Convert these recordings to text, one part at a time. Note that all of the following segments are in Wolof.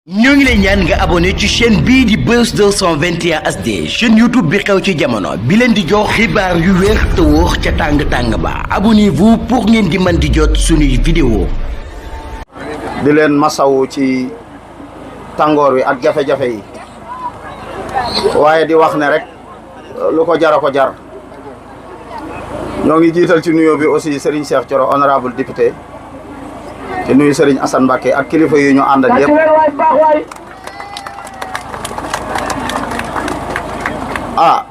ñoo ngi lay ñaan nga abonné ci chaîne bii di Buzz 221 HD chaîne YouTube bi xew ci jamono bi leen di jox xibaar yu wér te wóor ca tàng-tàng ba abonnez-vous pour ngeen di mën di jot suñuy vidéo di leen masawu ci tàngoor wi ak jafe-jafe yi waaye di wax ne rek lu ko jar a ko jar ñoo ngi jiital ci nuyoo bi aussi Serigne Cheikh Thioro honorable député di nuyu Serigne Assane Mbacké ak kilifa yi ñu àndal yëpp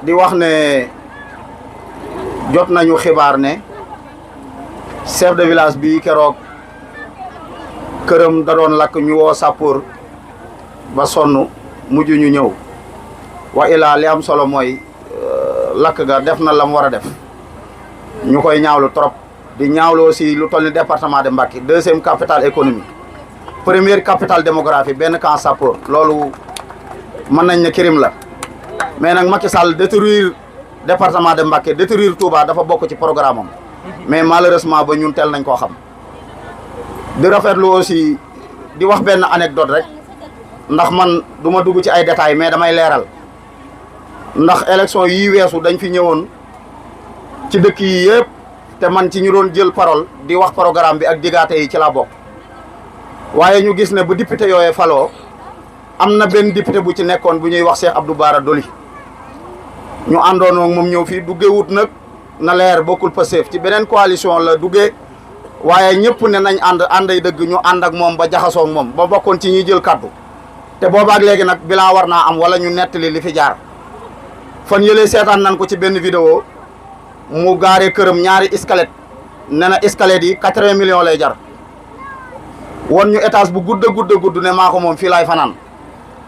di wax ne jot nañu xibaar ne chef de village bi keroog këram da doon lakk ñu woo sapeur ba sonn mujj ñu ñëw wa ilaa li am solo mooy lakk ga def na la mu war a def ñu koy ñaawlu trop di ñaawlu aussi lu toll ni département de Mbacké deuxième capitale économique première capitale démographique benn camp sapeur loolu mën nañ ne crime la mais nag Macky Sall détruire département de Mbacké détruire Touba dafa bokk ci programme am mais malheureusement ba ñun teel nañ koo xam di rafetlu aussi di wax benn anecdote rek ndax man du ma dugg ci ay détails mais damay leeral ndax élection yii weesu dañ fi ñëwoon ci dëkk yi yëpp te man ci ñu doon jël parole di wax programme bi ak digaate yi ci laa bokk waaye ñu gis ne bu député yooyee faloo am na benn député bu ci nekkoon bu ñuy wax Cheikh Abdou Bara Dolly ñu àndoon ak moom ñëw fii duggewut nag na leer bokkul Pastef ci beneen coalition la duggee waaye ñëpp ne nañ ànday dëgg ñu ànd ak moom ba jaxasoo ak moom ba bokkoon ci ñuy jël kaddu te boobaak léegi nag bilan war naa am wala ñu nettali li fi jaar fan yëlee seetaan nañ ko ci benn vidéo mu gaaree këram ñaari escalette ne na escalette yi 80 millions lay jar won ñu étage bu gudd ne maa ko moom fii laay fanaan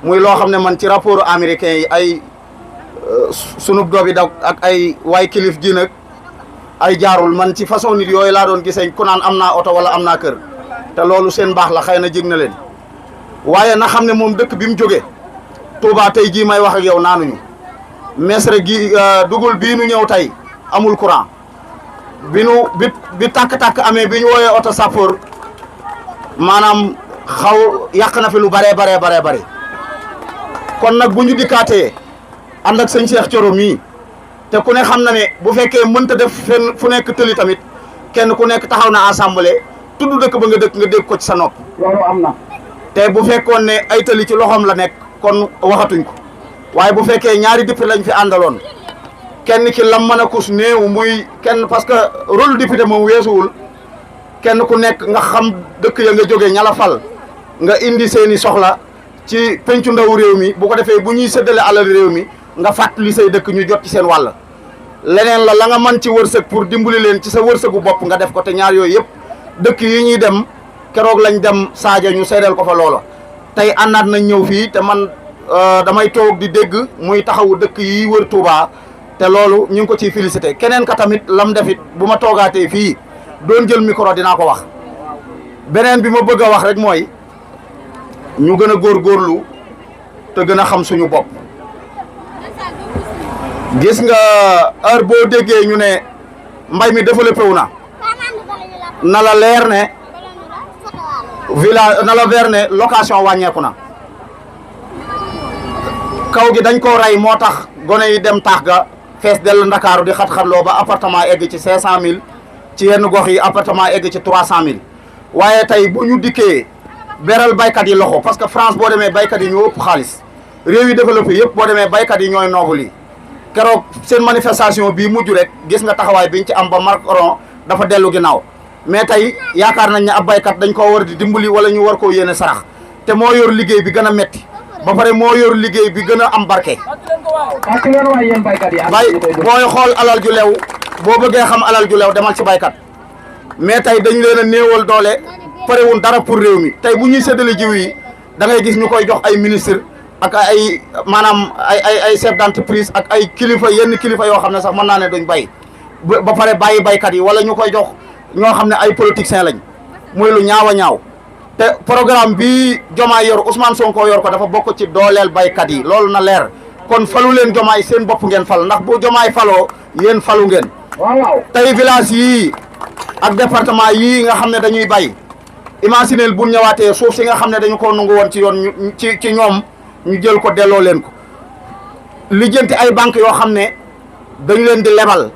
muy loo xam ne man ci rapport américain yi ay sunub doobi daw ak ay waay kilif ji nag ay jaarul man ci façon nit yooyu laa doon gisee ku naan am naa oto wala am naa kër te loolu seen baax la xëy na jig na leen waaye na xam ne moom dëkk bi mu jógee Touba tey jii may wax ak yow naanuñu Mesre gi dugul bii nu ñëw tey amul courant bi tàkk-tàkk amee bi ñu wooyee oto sapeur maanaam xaw yàq na fi lu bare kon nag bu ñu dikkaatee ànd ak sëñ Cheikh Thioro mii te ku ne xam na ne bu fekkee mënta def fenn fu nekk tëli tamit kenn ku nekk taxaw na assemblée tudd dëkk ba nga dégg ko ci sa nopp loolu am na te bu fekkoon ne ay tëli ci loxoom la nekk kon waxatuñ ko waaye bu fekkee ñaari député lañ fi àndaloon kenn ki lam mën a kus néew muy kenn parce que rôle député moom weesuwul kenn ku nekk nga xam dëkk ya nga jógee ñala fal nga indi seeni soxla ci pencu ndaw réew mi bu ko defee bu ñuy séddale alal réew mi nga fàttali say dëkk ñu jot ci seen wàll leneen la nga mën ci wërsëg pour dimbali leen ci sa wërsëgu bopp nga def ko te ñaar yooyu yëpp dëkk yi ñuy dem keroog lañ dem Sadio ñu seedeel ko fa loola tey àndaat nañ ñëw fii te man damay toog di dégg muy taxawu dëkk yi wër Touba te loolu ñu ngi ko ciy félicité keneen ka tamit lam defit bu ma toogaatee fii doon jël micro dinaa ko wax beneen bi ma bëgg a wax rek mooy ñu gën a góorgóorlu te gën a xam suñu bopp gis nga heure boo déggee ñu ne mbay mi développé wu na la leer ne village na la leer ne location wàññeeku na kaw gi dañ koo rey moo tax gone yi dem taax ga fees dell Ndakaaru di xat-xatloo ba appartement egg ci 500000 ci yenn gox yi appartement egg ci 300000 waaye tey bu ñu dikkee beral baykat yi loxo parce que France boo demee baykat yi ñoo ëpp xaalis réew yi développé yëpp boo demee baykat yi ñooy noobul yi keroog seen manifestation bii mujj rek gis nga taxawaay biñ ci am ba Macron dafa dellu ginnaaw mais tey yaakaar nañ ne ab baykat dañ koo war di dimbali wala ñu war koo yéene sarax te moo yor liggéey bi gën a metti ba pare moo yor liggéey bi gën a am barke booy xool alal ju lew boo bëggee xam alal ju lew demal ci baykat mais tey dañ leen a néewal doole parewun dara pour réew mi tey bu ñuy séddale jiw yi da ngay gis ñu koy jox ay ministre ak ay maanaam ay chef d'entreprise ak ay kilifa yenn kilifa yoo xam ne sax mën naa ne duñ bay ba pare bàyyi baykat yi wala ñu koy jox ñoo xam ne ay politiciens lañ muy lu ñaaw a ñaaw te programme bi Diomaye yor Ousmane Sonko yor ko dafa bokk ci dooleel baykat yi loolu na leer kon falu leen Diomaye seen bopp ngeen fal ndax bu Diomaye faloo yéen falu ngeen tey village yii ak département yii nga xam ne dañuy bay imagineel bu ñëwaatee suuf si nga xam ne dañu ko nangu woon ci yoon ci ñoom ñu jël ko delloo leen ko lijjanti ay banque yoo xam ne dañu leen di lebal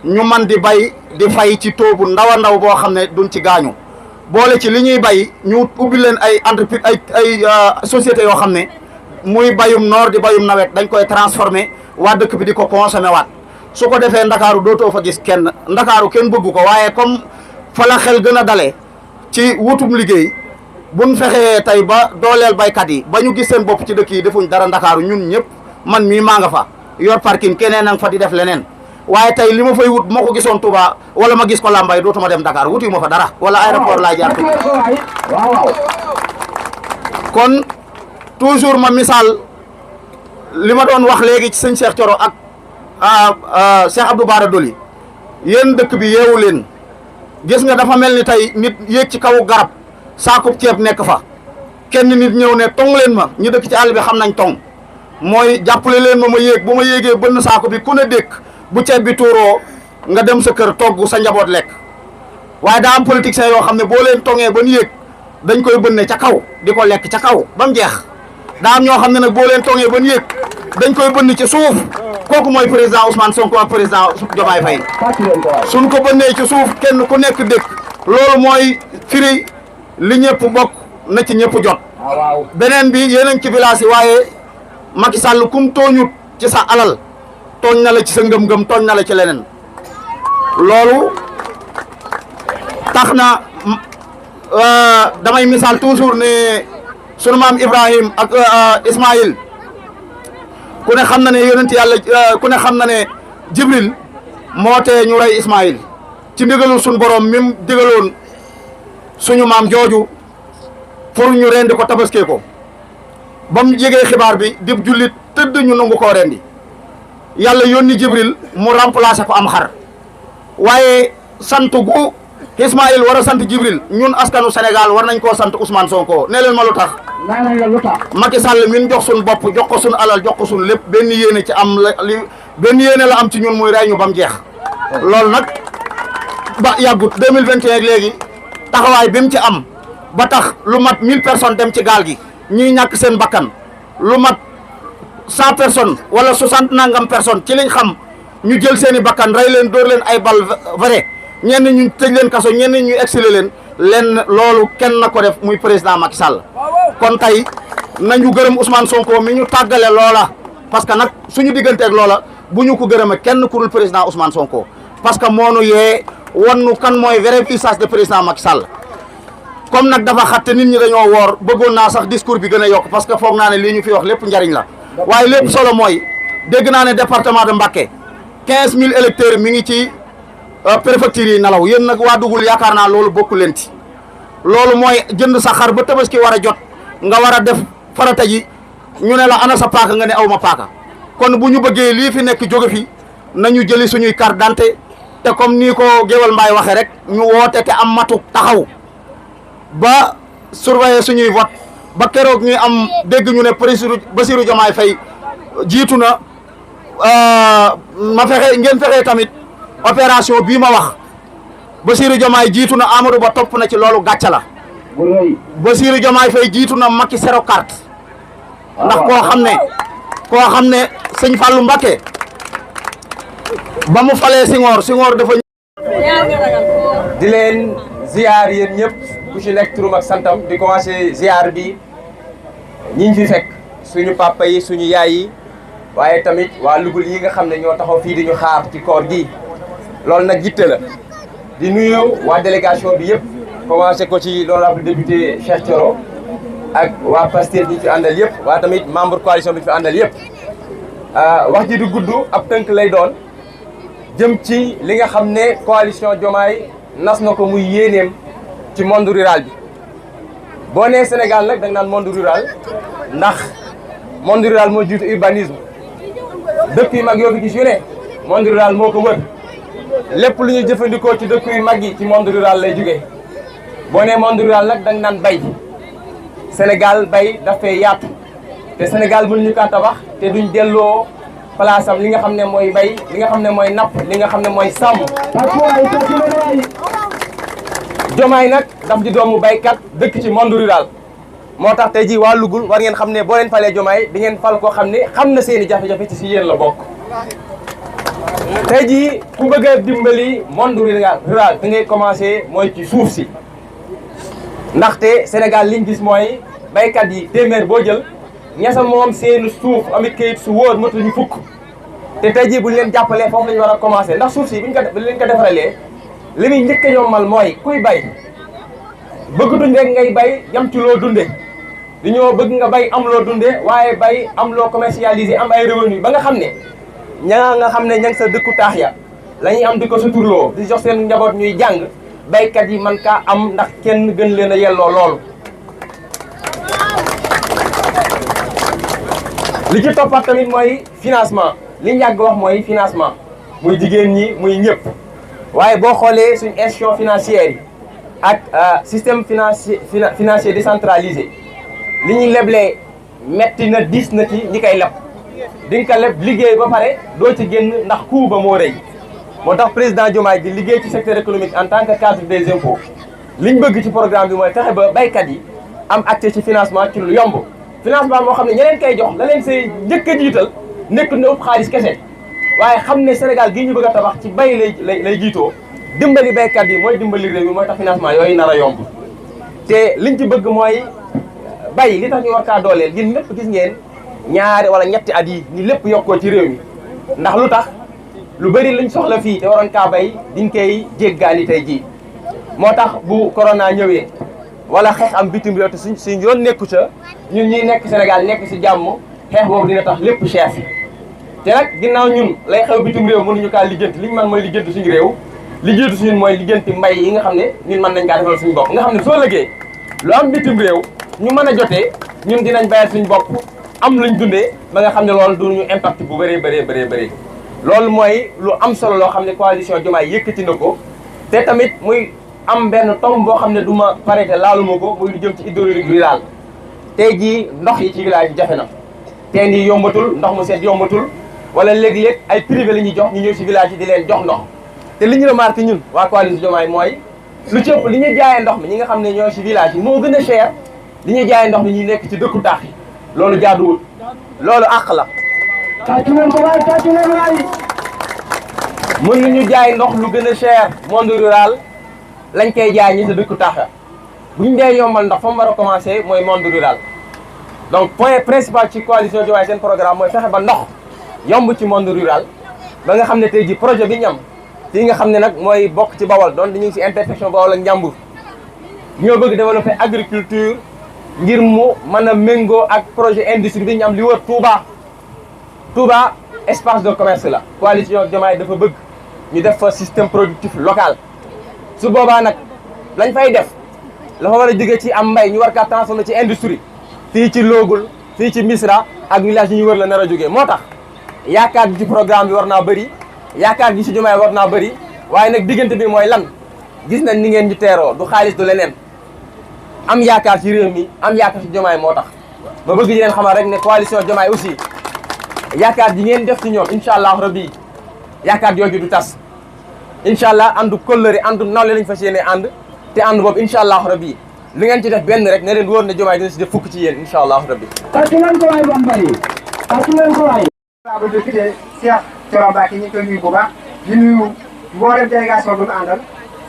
ñu man di bay di fay ci taux bu ndaw a ndaw boo xam ne duñ ci gaañu boole ci li ñuy bay ñu ubbi leen ay entreprise ay sociétés yoo xam ne muy bayum noor di bayum nawet dañ koy transformé waa dëkk bi di ko consommé waat su ko defee ndakaaru dootoo fa gis kenn ndakaaru kenn bëggu ko waaye comme fa la xel gën a dalee ci wutum liggéey buñ fexee tey ba dooleel baykat yi ba ñu gis seen bopp ci dëkk yi defuñ dara ndakaaru ñun ñëpp man mii maa nga fa yor parking keneen a nga fa di def leneen waaye tey li ma fay wut moo ko gisoon Touba wala ma gis ko Lambaye dootuma dem Dakar wuti ma fa dara wala aéroport laa jaar kon toujours ma misaal li ma doon wax léegi ci sëñ Cheikh Thioro ak Cheikh Abdou Bara Dolly yéen dëkk bi yeewu leen gis nga dafa mel ni tey nit yéeg ci kaw garab saakub ceeb nekk fa kenn nit ñëw ne tong leen ma ñu dëkk ci àll bi xam nañ tong mooy jàppale leen ma yéeg bu ma yéegee bënn saako bi ku ne dékk bu ceeb bi tuuroo nga dem sa kër togg sa njaboot lekk waaye daa am politiciens yoo xam ne boo leen tongee ba ñu yéeg dañ koy bënne ca kaw di ko lekk ca kaw ba mu jeex daa am ñoo xam ne nag boo leen tongee ba ñu yéeg dañ koy bënn ci suuf kooku mooy président Ousmane Sonko ak président Diomaye Faye suñ ko bënnee ci suuf kenn ku nekk dëkk loolu mooy firi li ñëpp bokk na ci ñëpp jot beneen bi yéen a ngi ci village yi waaye Macky Sall kum tooñut ci sa alal tooñ na la ci sa ngëm-ngëm tooñ na la ci leneen loolu tax na damay misaal toujours ne sunu maam Ibrahim ak Ismaïl ku ne xam na ne yonent yàlla ku ne xam na ne Jibril moo tee ñu rey Ismaïl ci ndigalul suñu borom mi mu digaloon suñu maam jooju pour ñu rendi ko tabaskee ko ba mu jegee xibaar bi dib jullit tëdd ñu nangu koo rendi yàlla yónni Jibril mu remplacer ko am xar waaye sant gu Ismaïl war a sant Jibril ñun askanu Sénégal war nañ koo sant Ousmane Sonko nee leen ma lu tax Macky Sall min jox suñ bopp jox ko suñ alal jox ko suñ lépp benn yéene ci am benn yéene la am ci ñun muy rey ñu ba mu jeex loolu nag ba yàggut 2021 ak léegi taxawaay bi mu ci am ba tax lu mat 1000 personnes dem ci gaal gi ñuy ñàkk seen bakkan lu mat 100 personnes wala 60 nangam personnes ci liñ xam ñu jël seen i bakkan rey leen dóor leen ay bal vrai ñenn ñu tëj leen kaso ñenn ñu exilé leen loolu kenn na ko def muy président Macky Sall kon tey nañu gërëm Ousmane Sonko mi ñu tàggale loola parce que nag suñu digganteeg loola bu ñu ko gërëmee kenn ku dul président Ousmane Sonko parce que moonu yee wannu kan mooy vrai visage de président Macky Sall comme nag dafa xatte nit ñi dañoo woor bëggoon naa sax discours bi gën a yokk parce que foog naa ne lii ñu fi wax lépp njariñ la waaye lépp solo mooy dégg naa ne département de Mbacké 15000 électeurs mi ngi ci préfecture yi nelaw yéen nag waa dugul yaakaar naa loolu bokku leen ci loolu mooy jënd sa xar ba tabaski war a jot nga war a def farata ji ñu ne la ana sa paaka nga ne aw ma paaka kon bu ñu bëggee lii fi nekk jóge fi nañu jëli suñuy carte d'identité te comme nii ko Géwal Mbaye waxee rek ñu woote te am matuk taxaw ba surveiller suñuy vote ba keroog ñuy am dégg ñu ne président Bassirou Diomaye Faye jiitu na ma fexe ngeen fexe tamit opération bii ma wax Bassirou Diomaye jiitu na Amadou Ba topp na ci loolu gàcce la Bassirou Diomaye Faye jiitu na Macky zéro carte ndax koo xam ne sëñ Fallou Mbacké ba mu falee Senghor dafa di leen ziar yéen ñëpp ku ci nekk turam ak santam di commencé ziar bi ñiñ fi fekk suñu papa yi suñu yaay yi waaye tamit waa Lugul yi nga xam ne ñoo taxaw fii di ñu xaar ci koor gi loolu nag jitte la di nuyu waa délégation bi yëpp commencé ko ci l'honorable député Cheikh Thioro ak waa Pastef bi ñu fi àndal yëpp waa tamit membre coalition bi ñu fi àndal yëpp wax ji du gudd ab tënk lay doon jëm ci li nga xam ne coalition Diomaye nas na ko muy yéeneem ci monde rural bi boo nee Sénégal nag da nga naan monde rural ndax monde rural moo jiitu urbanisme dëkk yu mag yoo fi gis yu ne monde rural moo ko wër lépp lu ñuy jëfandikoo ci dëkk yu mag yi ci monde rural lay jógee boo nee monde rural nag da nga naan bay Sénégal bay dafay yaatu te Sénégal mënuñu kaa tabax te duñ delloo place am li nga xam ne mooy bay li nga xam ne mooy napp li nga xam ne mooy sàmm Diomaye nag daf di doomu baykat dëkk ci monde rural moo tax tey jii waa Louga war ngeen xam ne boo leen falee Diomaye di ngeen fal koo xam ne xam na seen i jafe-jafe ci si yéen la bokk. tey jii ku bëgg a dimbali monde rural da ngay commencé mooy ci suuf si ndaxte Sénégal liñ gis mooy baykat yi téeméer boo jël ñasa moom seen suuf amit kayit su wóor matuñu fukk te tey jii bu ñu leen jàppalee foofu la ñu war a commencé ndax suuf si buñ ko defaralee li muy njëkk a yombal mooy kuy bay bëggatuñ rek ngay bay yam ci loo dunde dañoo bëgg nga bay am loo dunde waaye bay am loo commercialisé am ay revenu ba nga xam ne ña nga xam ne ña ngi sa dëkku taax ya la ñuy am di ko suturloo di jox seen njaboot ñuy jàng baykat yi man kaa am ndax kenn gën leen a yelloo loolu. li ci toppat tamit mooy financement li ñu yàgg wax mooy financement muy jigéen ñi muy ñëpp waaye boo xoolee suñ institution financière yi ak système financier décentralisé li ñuy leblee metti na diis na ci ñi koy leb di nga ko leb liggéey ba pare doo ci génn ndax coût ba moo rëy moo tax président Diomaye di liggéey ci secteur économique en tant que cadre des impôts li ñu bëgg ci programme bi mooy fexe ba baykat yi am accès ci financement ci lu yomb financement moo xam ne ñeneen koy jox la leen say njëkk a jiital nekk na ëpp xaalis kese waaye xam ne Sénégal gii ñu bëgg a tabax ci bay lay jiitoo dimbali baykat yi mooy dimbali réew mi mooy tax financement yooyu nar a yomb te liñ ci bëgg mooy bay li tax ñu war kaa dooleel yéen lépp gis ngeen ñaari wala ñetti at yi ni lépp yokkoo ci réew mi ndax lu tax lu bëri luñ soxla fii te waroon kaa bay diñ koy jéggaani tey jii moo tax bu corona ñëwee wala xeex am bitim réew te suñ yoon nekku ca ñun ñuy nekk Sénégal nekk si jàmm xeex boobu dina tax lépp cher fi te nag ginnaaw ñun lay xew bitim réew mënuñu kaa lijjanti li ñu mën mooy lijjanti suñu réew li jiitu suñun mooy lijjanti mbay yi nga xam ne ñun mën nañ kaa defal suñu bopp nga xam ne soo lëggee lu am bitim réew ñu mën a jotee ñun dinañ bayal suñu bopp am luñ dundee ba nga xam ne loolu duñu impact bu bëree loolu mooy lu am solo loo xam ne coalition Diomaye yëkkati na ko te tamit muy am benn tomb boo xam ne du ma parete laaluma ko muy lu jëm ci hydraulique rural tey jii ndox yi ci village yi jafe na teen yi yombatul ndox mu set yombatul wala léeg-léeg ay privé la ñuy jox ñu ñëw si village yi di leen jox ndox te li ñu remarqué ñun waa coalition Diomaye mooy lu ci ëpp li ñuy jaayee ndox mi ñi nga xam ne ñoo si village yi moo gën a cher li ñuy jaayee ndox mi ñuy nekk ci dëkku taax yi loolu jaaduwul loolu àq la mën nañu jaay ndox lu gën a cher monde rural lañ koy jaay ñi sa dëkku taax ya bu ñu dee yombal ndox fa mu war a commencé mooy monde rural donc point principal ci coalition Diomaye seen programme mooy fexe ba ndox yomb ci monde rural ba nga xam ne tey ji projet bi ñu am fii nga xam ne nag mooy bokk ci Bawol doon dañu ngi si intersection Bawol ak Njàmbur ñoo bëgg développer agriculture ngir mu mën a méngoo ak projet industrie bi ñu am li wër Touba espace de commerce la coalition Diomaye dafa bëgg ñu def fa système productif local su boobaa nag lañ fay def la fa war a jóge ci am mbay ñu war kaa transformer ci industrie fii ci Logul fii ci Misra ak village yi ñu wër la nar a jógee moo tax yaakaar bi ci programme bi war naa bëri yaakaar gi ci Diomaye war naa bëri waaye nag diggante bi mooy lan gis nañ ni ngeen ñu teeroo du xaalis du leneen am yaakaar ci réew mi am yaakaar ci Diomaye moo tax ma bëgg di leen xamal rek ne coalition Diomaye aussi yaakaar ji ngeen def ci ñoom incha allah rabbi yaakaar jooju du tas incha allah àndu kóllëre àndu nawle lañ fas yéene ànd te ànd boobu incha allah rabbi li ngeen ci def benn rek ne leen wóor na Diomaye dina si def fukk ci yéen incha allah rabbi. tàcc leen ko waay Bambey tàcc leen ko waay. waaw bu député Cheikh Thioro Mbacké ñu ngi koy nuyu bu baax di nuyu mboolem délégation bi mu àndal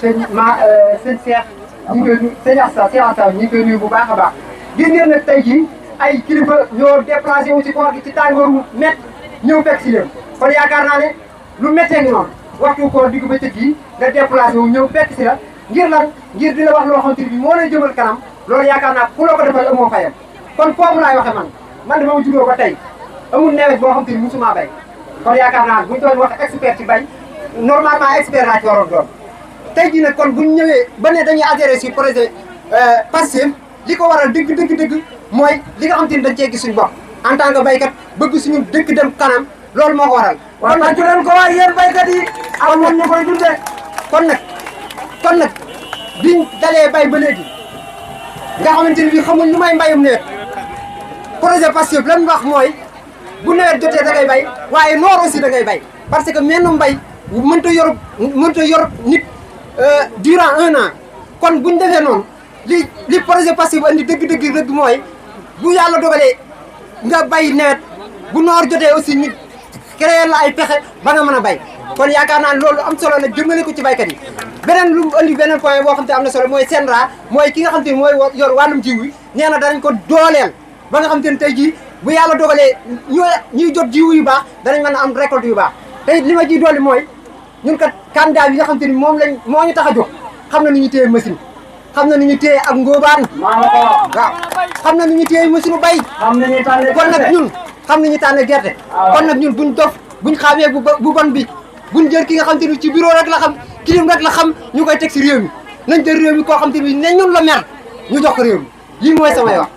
sëñ Cheikh ñu ngi koy nuyu sëñ Cheikh ñu ngi koy nuyu bu baax a baax. gis ngeen nag tey jii ay kilifa ñoo déplacé wu ci koor gi ci tàngooru mett ñëw fekk si leen kon yaakaar naa ne lu méttee ngi noonu waxtu koor diggu bëccëg yi nga déplacé wu ñëw fekk si la ngir lan ngir di la wax loo xamante ni moo lay jëmal kanam loolu yaakaar naa ku la ko defal amoo fayam kon foofu laay waxe man dama ma juddoo ba tey amul nawet boo xamante ni musuma bay kon yaakaar naa buñ doon wax expert ci bay normalement expert laa ci waroon doon tey jii nag kon buñ ñëwee ba ne dañuy adhéré si projet Pastef li ko waral dëgg mooy li nga xamante ni dañ cee gis suñu bopp en tant que baykat bëgg suñu dëkk dem kanam loolu moo ko waral. kon nag ci leen ko waay yéen baykat yi am nañ ñu koy dundee kon nag biñ dalee bay ba léegi nga xamante ni bii xamuñ lu may mbayum nawet projet Pastef lan wax mooy bu nawet jotee da ngay bay waaye noor aussi da ngay bay parce que menn mbay mënta yor nit durant 1 an kon buñ defee noonu li projet Pastef andi dëgg mooy bu yàlla dogalee nga bay nawet bu noor jotee aussi nit créer la ay pexe ba nga mën a bay kon yaakaar naa ne loolu am solo nag jëmale ko ci baykat yi beneen lu mu andi beneen point boo xam te am na solo mooy CNRA mooy ki nga xam te mooy yor wàllum jiw wi nee na danañ ko dooleel ba nga xam te ne tey jii bu yàlla dogalee ñuy jot jiw yu baax danañ mën a am récolte yu baax tey li ma ciy dolli mooy ñun kat candidat yi nga xam te ni moo ñu tax a jóg xam na ni ñu téye machine xam na ni ñu téye ak ngóobaan waaw xam na ni ñu téye machine bay kon nag ñun xam nañu tànn gerte kon nag ñun buñ dof buñ xaamee bu bon bi buñ jël ki nga xam te ni ci bureau rek la xam kilim rek la xam ñu koy teg si réew mi nañ jël réew mi koo xam te ni ne ñun la mer ñu jox ko réew mi lii mooy samay wax